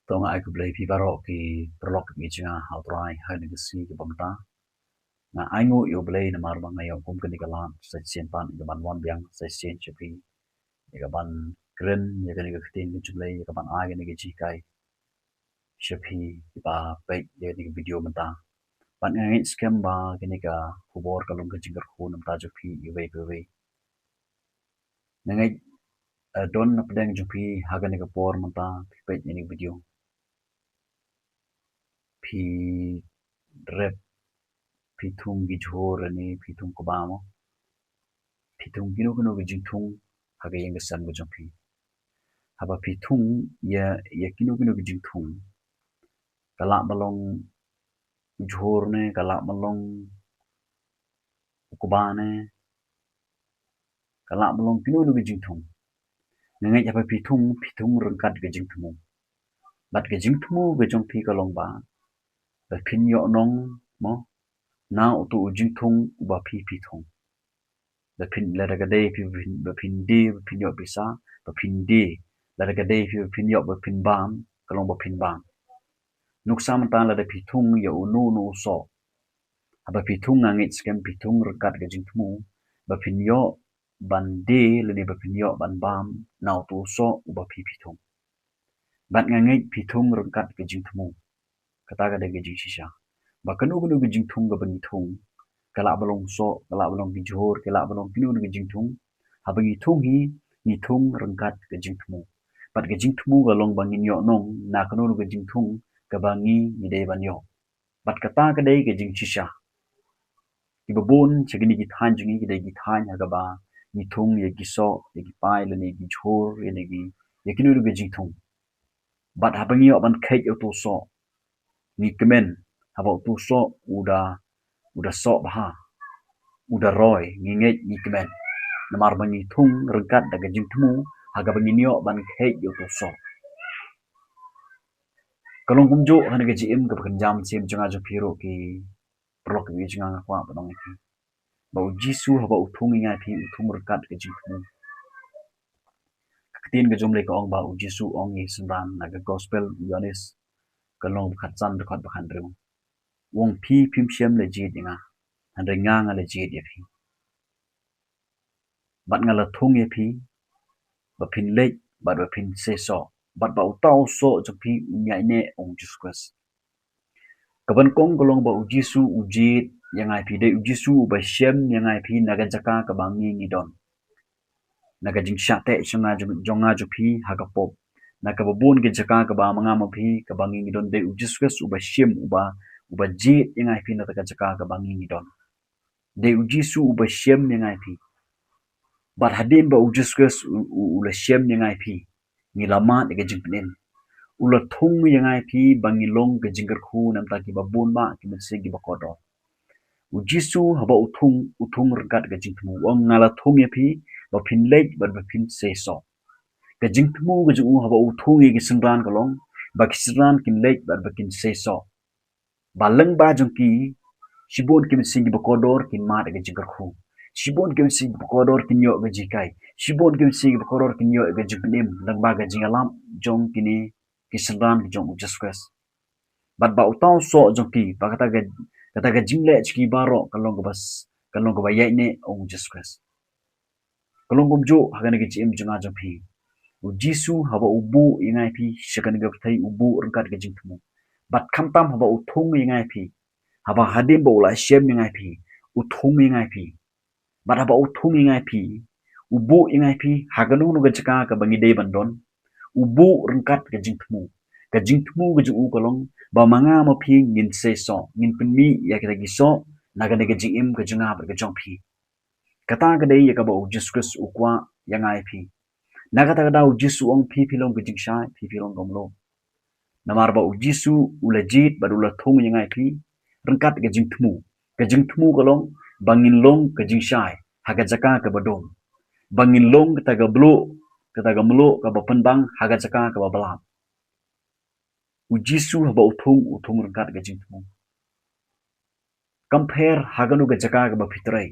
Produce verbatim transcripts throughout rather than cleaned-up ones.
To nga ai khublei phi baroh ki paralok ki jong nga ha U Trai ha kane ka sngi kaba mynta. Nga ai nguh ïa U Blei namar ba nga ïoh kum kane ka lad sa shisien pat ïa ka ban wan biang sa shisien sha phi, ïa ka ban kren ïa kane ka ktien ka jong U Blei, ïa ka ban ai kane ka jinghikai sha phi kiba peit ïa kane ka video mynta. Bad nga ngeit skhem ba kane ka khubor ka long ka jingkyrkhu na bynta jong phi iwei pa iwei. Nga ngeit, eh, don na pdeng jong phi ha kane ka por mynta phi peit ïa kane ka video. Phi rep, phi thung ki jhur ne phi thung kba mo. Phi thung kino kino ki jingthung ha ka ïing ka sem ka jong phi. Haba phi thung ïa, ïa kino kino ki jingthung, ka lah ban long jhur ne, ka lah ban long u kba ne, ka lah ban long kino kino ki jingthung. Nga ngeit haba phi thung, phi thung ryngkat ka jingthmu. Bad ka jingthmu ka jong phi ka long ba, ba phin ïoh nong mo, na uto u jingthung uba phi phi thung. Ba phin, lada ka dei phi, ba phin, ba phin die, ba phin ïoh pisa, ba phin die. Lada ka dei phi, ba phin ïoh, ba phin bam, ka long ba phin bam. Nuksa mynta lada phi thung ïa uno uno u soh, haba phi thung nga ngeit skhem phi thung ryngkat ka jingthmu ba phin ïoh ban die lane ba phin ïoh ban bam na uto u soh uba phi phi thung. Bad nga ngeit phi thung ryngkat ka jingthmu. Kata ka dei ka jingshisha. Ba kano kano ka jingthung kaba ngi thung, ka lah ban long soh, ka lah ban long ki jhur, ka lah ban long kino kino ka jingthung, haba ngi thung hi, ngi thung ryngkat ka jingthmu. Bad ka jingthmu ka long ba ngin ïoh nong na kano kano ka jingthung kaba ngi ngi dei ban ïoh. Bad kata ka dei ka jingshisha. Kiba bun sha kine ki thaiñ jong ngi ki dei ki thaiñ ha kaba ngi thung ïa ki soh, ïa ki pai lane ïa ki jhur, ïa ne ki, ïa kino kino ka jingthung. Bad haba ngi ïoh ban kheit ïa uto u soh, ngi kmen, haba uto u soh u da, u da soh bha, u da roi, ngi ngeit ngi kmen. Namar ba ngi thung ryngkat da ka jingthmu ha kaba ngin ïoh ban kheit ïa uto u soh. Ka long kumjuh ha kane ka jingim kaba kynja mynsiem jong nga jong phi ruh ki paralok ki jong nga, nga kwah ban ong ïa phi ba U Jisu haba u thung ïa nga ïa phi u thung ryngkat ka jingthmu. Ka ktien ka jong U Blei ka ong ba U Jisu u ong ïa ki synran na ka Gospel u Ïoannis ka lynnong ba khatsan dkhot ba khathynriew. U ong phi phim shym la jied ïa nga, hynrei nga nga la jied ïa phi. Bad nga la thung ïa phi ba phin leit bad ba phin sei soh, bad ba uta u soh jong phi un ïaineh, ong U Jisu Khrist. Kaba nyngkong ka long ba U Jisu u jied ïa nga ïa phi, dei U Jisu uba shem ïa nga ïa phi na ka jaka kaba ngi ngi don. Na ka jingshah teh jong nga jong, jong nga jong phi ha ka pop, na kaba bun ki jaka kaba ma nga ma phi kaba ngi ngi don, dei U Jisu Khrist uba shem, uba, uba jied ïa nga ïa phi na ka jaka kaba ngi ngi don. Dei U Jisu uba shem ïa nga ïa phi. Bad hadien ba U Jisu Khrist u, u, u la shem ïa nga ïa phi, ngi la mad ïa ka jingpynim. U la thung ïa nga ïa phi ba ngin long ka jingkyrkhu na ka bynta kiba bun bha ki mynsiem kiba kordor. U Jisu haba u thung, u thung ryngkat ka jingthmu. U ong nga la thung ïa phi ba phin leit bad ba phin sei soh. Ka jingthmu ka jong u haba u thung ïa ki synran ka long ba ki synran kin leit bad ba kin sei soh. Ba lyngba jong ki, shibun ki mynsiem kiba kordor kin mad ïa ka jingkyrkhu. Shibun ki mynsiem kiba kordor kin ïoh ka jinghikai. Shibun ki mynsiem kiba kordor kin ïoh ïa ka jingpynim lyngba ka jingïalap jong kine ki synran ki jong U Jisu Khrist. Bad ba uta u soh jong ki, ba kata ka, kata ka jingleh jong ki baroh ka long kaba s-, ka long kaba ïaineh, ong U Jisu Khrist. Ka long kumjuh ha kane ka jingim jong nga jong phi. U Jisu haba u buh ïa nga ïa phi sha kane ka pyrthei, u buh ryngkat ka jingthmu. Bad khamtam haba u thung ïa nga ïa phi, haba hadien ba u la shem ïa nga ïa phi, u thung ïa nga ïa phi. Bad haba u thung ïa nga ïa phi, u buh ïa nga ïa phi ha kano kano ka jaka kaba ngi dei ban don, u buh ryngkat ka jingthmu. Ka jingthmu ka jong u ka long ba ma nga ma phi ngin sei soh, ngin pynmih ïa kita ki soh na kane ka jingim ka jong nga bad ka jong phi. Kata ka dei ïa kaba U Jisu Khrist u kwah ïa nga ïa phi. Na kata ka daw U Jisu u ong phi phi long ka jingshai, phi phi long ka mluh. Namar ba U Jisu u la jied bad u la thung ïa nga ïa phi ryngkat ka jingthmu. Ka jingthmu ka long ba ngin long ka jingshai ha ka jaka kaba dum. Ba ngin long kata ka mluh, kata ka mluh kaba pynbang ha ka jaka kaba byllap. U Jisu haba u thung, u thung ryngkat ka jingthmu. Kam pher ha kano ka jaka kaba phi trei.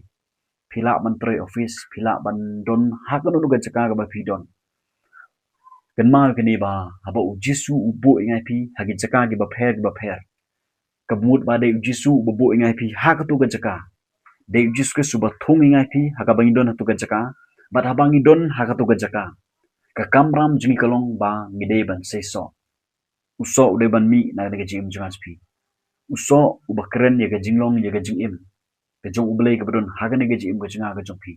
Phi lah ban trei office, phi lah ban don ha kano ka jaka kaba phi don. Kynmaw kane ba haba u Jisu u buh ïa ngi phi ha ki jaka kiba pher kiba pher, ka mut ba dei u Jisu uba buh ïa ngi phi ha katu ka jaka. Dei u Jisu Khrist uba thung ïa ngi phi ha kaba ngi don ha katu ka jaka. Bad haba ngi don ha katu ka jaka, ka kamram jong ngi ka long ba ngi dei ban seisoh. U soh u dei ban mih na ka jingim jong ngi phi. U soh uba kren ïa ka jinglong ïa ka jingim ka jong U Blei kaba don ha kane ka jingim ka jong nga ka jong phi.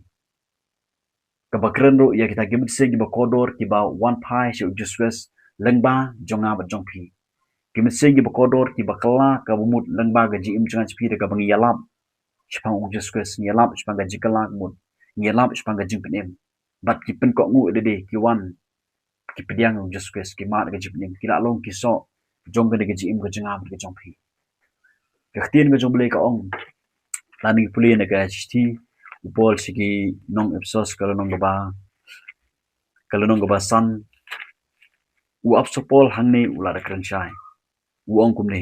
Kaba kren ruh ïa kita ki mynsiem kiba kordor kiba wan phai sha u Jisu Khrist lyngba jong nga bad jong phi. Ki mynsiem kiba kordor kiba kylla kaba mut lyngba ka jingim jong nga jong phi da kaba ngi ïalap shaphang u Jisu Khrist, ngi ïalap shaphang ka jingkylla ka mut, ngi ïalap shaphang ka jingpynim. Bad ki pynkohnguh ïa lade, ki wan ki pdiang ïa u Jisu Khrist, ki mad ka jingpynim, ki la long ki soh jong kane ka jingim ka jong nga bad ka jong phi. Ka ktien ka jong U Blei ka ong, lada ngi pule na ka shithi u Paul sha ki nong Ephesos ka lynnong kaba, ka lynnong kaba san, u Apostol Paul hangne u la da kren shai. U ong kumne.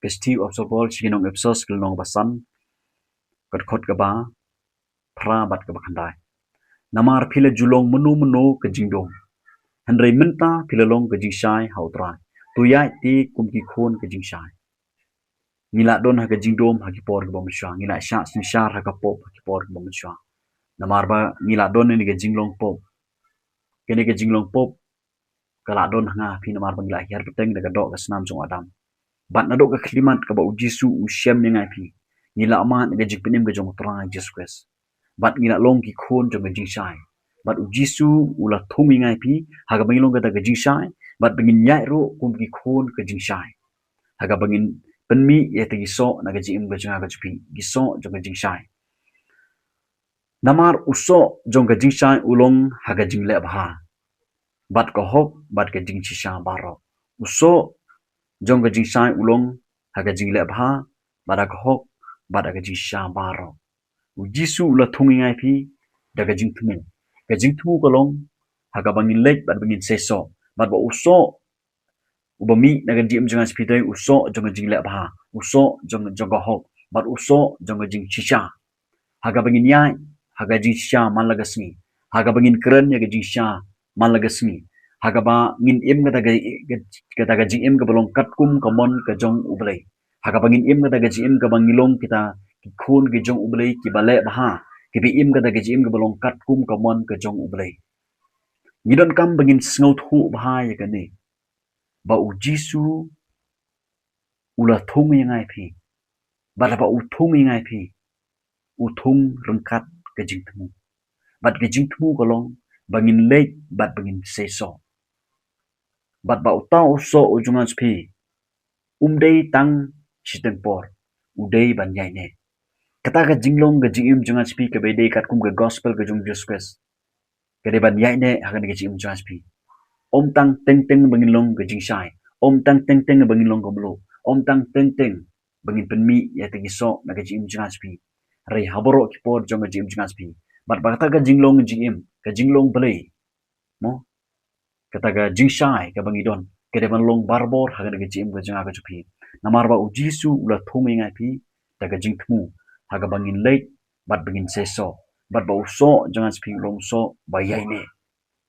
Ka shithi u Apostol Paul sha ki nong Ephesos ka lynnong kaba san, ka dkhot kaba phra bad kaba khyndai. Namar phi la ju long mynno mynno ka jingdum, hynrei mynta phi la long ka jingshai ha U Trai. To ïaid te kum ki khun ka jingshai. Ngi la don ha ka jingdum ha ki por kiba mynshuwa, ngi la shah synshar ha ka pop ha ki por kiba mynshuwa. Namar ba ngi la don ha kane ka jinglong pop, kane ka jinglong pop ka la don ha nga phi namar ba ngi la hiar bteng da ka doh ka snam jong u Adam. Bad naduh ka khyllipmat kaba u Jisu u shem ïa nga phi, ngi la mad ka jingpynim ka jong U Trai Jisu Khrist. Bad ngi la long ki khun jong ka jingshai. Bad u Jisu u la thung ïa nga phi ha kaba ngi long kata ka jingshai, bad ba ngin ïaid ruh kum ki khun ka jingshai. Ha kaba ngin pynmih ïa kita ki soh na ka jingim ka jong nga ka jong phi, ki soh jong ka jingshai. Namar u soh jong ka jingshai u long ha ka jingleh bha, bad ka hok, bad ka jingshisha baroh. U soh jong ka jingshai u long ha ka jingleh bha, bad ha ka hok, bad ha ka jingshisha baroh. U Jisu u la thung ïa nga phi da ka jingthmu. Ka jingthmu ka long ha kaba ngin leit bad ba ngin seisoh. Bad ba u soh uba mih na ka jingim jong nga jong phi te u soh jong ka jingleh bha, u soh jong, jong ka hok, bad u soh jong ka jingshisha. Ha kaba ngin ïaid ha ka jingshisha man la ka sngi, ha kaba ngin kren ïa ka jingshisha man la ka sngi, ha kaba ngin im kata ka, kata ka jingim kaba long katkum ka mon ka jong U Blei, ha kaba ngin im kata ka jingim kaba ngi long kita ki khun ki jong U Blei kiba leh bha, kiba im kata ka jingim kaba long katkum ka mon ka jong U Blei. Ngi donkam ba ngin sngewthuh bha ïa kane, ba u Jisu u la thung ïa nga phi. Bad haba u thung ïa nga phi, u thung ryngkat ka jingthmu. Bad ka jingthmu ka long ba ngin leit bad ba ngin seisoh. Bad ba uta u soh u jong nga jong phi um dei tang shiteng por, u dei ban ïaineh. Kata ka jinglong ka jingim jong nga jong phi kaba dei katkum ka gospel ka jong Jisu Khrist, ka dei ban ïaineh ha kane ka jingim jong nga jong phi. Ym tang teng teng ba ngin long ka jingshai, ym tang teng teng ba ngin long ka mluh, ym tang teng teng ba ngin pynmih ïa kita ki soh na ka jingim jong nga jong phi. Hynrei ha baroh ki por jong ka jingim jong nga jong phi, bad ba kata ka jinglong jingim, ka jinglong Blei, mo, kata ka jingshai kaba ngi don ka dei ban long barabor ha kane ka jingim ka jong nga ka jong phi. Namar ba u Jisu u la thung ïa nga phi da ka jingthmu, ha kaba ngin leit bad ba ngin seisoh. Bad ba u soh jong nga jong phi u long u soh ba ïaineh.